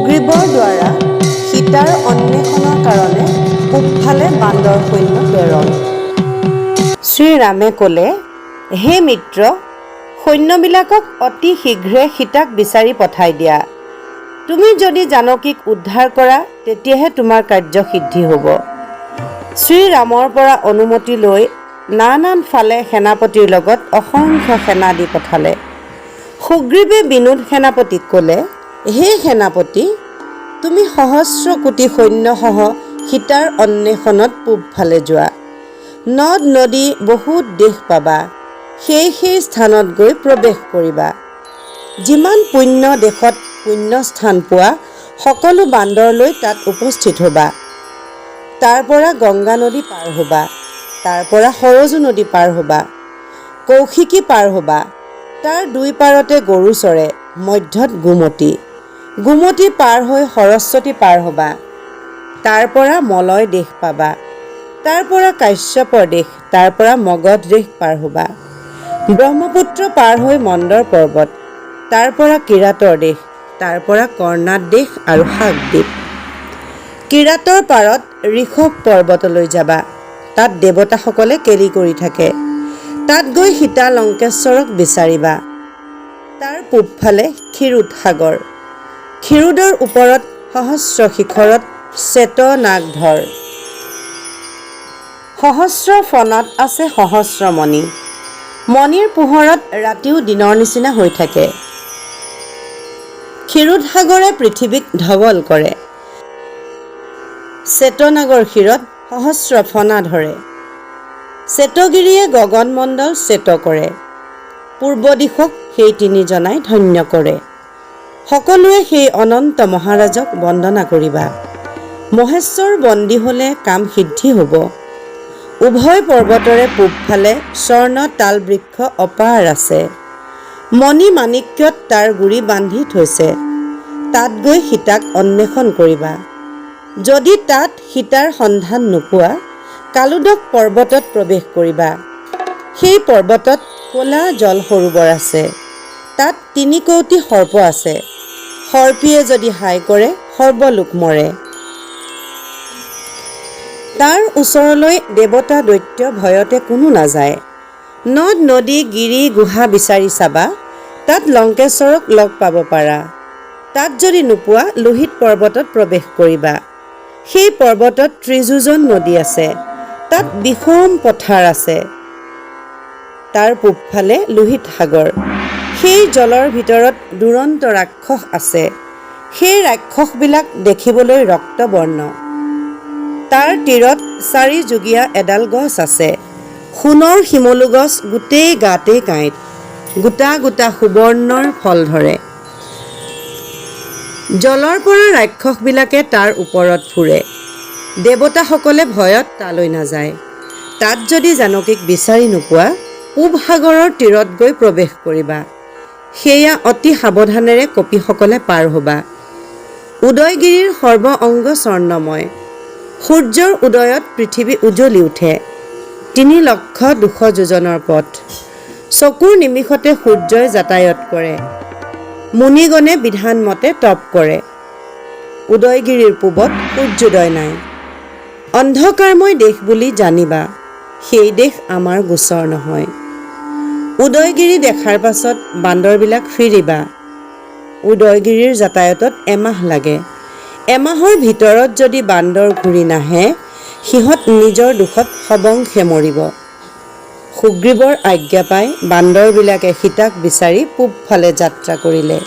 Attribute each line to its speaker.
Speaker 1: সুগ্ৰীৱৰ দ্বাৰা সীতাৰ অন্বেষণৰ কাৰণে পূবফালে বান্দৰ সৈন্য প্ৰেৰণ। শ্ৰীৰামে ক'লে, হে মিত্ৰ, সৈন্যবিলাকক অতি শীঘ্ৰে সীতাক বিচাৰি পঠাই দিয়া। তুমি যদি জানকীক উদ্ধাৰ কৰা, তেতিয়াহে তোমাৰ কাৰ্য সিদ্ধি হ'ব। শ্ৰীৰামৰ পৰা অনুমতি লৈ নানান ফালে সেনাপতিৰ লগত অসংখ্য সেনা দি পঠালে। সুগ্ৰীৱে বিনোদ সেনাপতিক ক'লে, হে সেনাপতি, তুমি সহস্ৰ কোটি সৈন্যসহ সীতাৰ অন্বেষণত পূবফালে যোৱা। নদ নদী বহুত দেশ পাবা। সেই সেই স্থানত গৈ প্ৰৱেশ কৰিবা। যিমান পুণ্য দেশত পুণ্য স্থান পোৱা, সকলো বান্দৰ লৈ তাত উপস্থিত হ'বা। তাৰ পৰা গংগা নদী পাৰ হ'বা। তাৰ পৰা সৰজু নদী পাৰ হ'বা। কৌশিকী পাৰ হ'বা। তাৰ দুই পাৰতে গৰু চৰে, মধ্যত গোমতী। গোমতী পাৰ হৈ সৰস্বতী পাৰ হ'বা। তাৰ পৰা মলয় দেশ পাবা। তাৰ পৰা কাশ্যপৰ দেশ, তাৰ পৰা মগধ দেশ পাৰ হ'বা। ব্ৰহ্মপুত্ৰ পাৰ হৈ মন্দৰ পৰ্বত, তাৰ পৰা কিৰাটৰ দেশ, তাৰ পৰা কৰ্ণাট দেশ আৰু শাকদ্বীপ। কিৰাটৰ পাৰত ঋষভ পৰ্বতলৈ যাবা। তাত দেৱতাসকলে কেলি কৰি থাকে। তাত গৈ সীতা লংকেশ্বৰক বিচাৰিবা। তাৰ পূবফালে ক্ষীৰোদ সাগৰ। ক্ষীৰোদৰ ওপৰত সহস্ৰ শিখৰত শ্বেতনাগধৰ। সহস্ৰ ফণাত আছে সহস্ৰ মণি। মণিৰ পোহৰত ৰাতিও দিনৰ নিচিনা হৈ থাকে। ক্ষীৰোদ সাগৰে পৃথিৱীক ধৱল কৰে। শ্বেতনাগৰ শিৰত সহস্ৰ ফণা ধৰে। শ্বেতগিৰিয়ে গগনমণ্ডল শ্বেত কৰে। পূৰ্ব দিশক সেই তিনিজনাই ধন্য কৰে। সকলোৱে সেই অনন্ত মহাৰাজক বন্দনা কৰিবা। মহেশ্বৰ বন্দী হ'লে কাম সিদ্ধি হ'ব। উভয় পৰ্বতৰে পূবফালে স্বৰ্ণ তাল বৃক্ষ অপাৰ আছে। মণি মাণিক্যত তাৰ গুৰি বান্ধি থৈছে। তাত গৈ সীতাক অন্বেষণ কৰিবা। যদি তাত সীতাৰ সন্ধান নোপোৱা, কালোদক পৰ্বতত প্ৰৱেশ কৰিবা। সেই পৰ্বতত ক'লা জল সৰোবৰ আছে। তাত 3 কৌটি সৰ্প আছে। সৰ্পীয়ে যদি হাই কৰে, সৰ্বলোক মৰে। তাৰ ওচৰলৈ দেৱতা দৈত্য ভয়তে কোনো নাযায়। নদ নদী গিৰি গুহা বিচাৰি চাবা। তাত লংকেশ্বৰক লগ পাব পাৰা। তাত যদি নোপোৱা, লোহিত পৰ্বতত প্ৰৱেশ কৰিবা। সেই পৰ্বতত ত্ৰিযোজন নদী আছে। তাত বিষম পথাৰ আছে। তাৰ পূবফালে লোহিত সাগৰ। সেই জলৰ ভিতৰত দুৰন্ত ৰাক্ষস আছে। সেই ৰাক্ষসবিলাক দেখিবলৈ ৰক্তবৰ্ণ। তাৰ তীৰত চাৰিযুগীয়া এডাল গছ আছে। সোণৰ শিমলু গছ, গোটেই গাতেই কাঁইট। গোটা গোটা সুবৰ্ণৰ ফল ধৰে। জলৰ পৰা ৰাক্ষসবিলাকে তাৰ ওপৰত ফুৰে। দেৱতাসকলে ভয়ত তালৈ নাযায়। তাত যদি জানকীক বিচাৰি নোপোৱা, পূব সাগৰৰ তীৰত গৈ প্ৰৱেশ কৰিবা। সেয়া অতি সাৱধানেৰে কপিসকলে পাৰ হ'বা। উদয়গিৰিৰ সৰ্ব অংগ স্বৰ্ণময়। সূৰ্যৰ উদয়ত পৃথিৱী উজ্বলি উঠে। 3,00,200 যোজনৰ পথ চকুৰ নিমিষতে সূৰ্যই যাতায়াত কৰে। মুনিগণে বিধানমতে তপ কৰে। উদয়গিৰিৰ পূবত সূৰ্যোদয় নাই। অন্ধকাৰময় দেশ বুলি জানিবা। সেই দেশ আমাৰ গোচৰ নহয়। উদয়গিৰি দেখাৰ পাছত বান্দৰবিলাক ফিৰিবা। উদয়গিৰিৰ যাতায়াতত এমাহ লাগে। এমাহৰ ভিতৰত যদি বান্দৰ ঘূৰি নাহে, সিহঁত নিজৰ দোষত সবংশে মৰিব। সুগ্ৰীৱৰ আজ্ঞা পাই বান্দৰবিলাকে সীতাক বিচাৰি পূবফালে যাত্ৰা কৰিলে।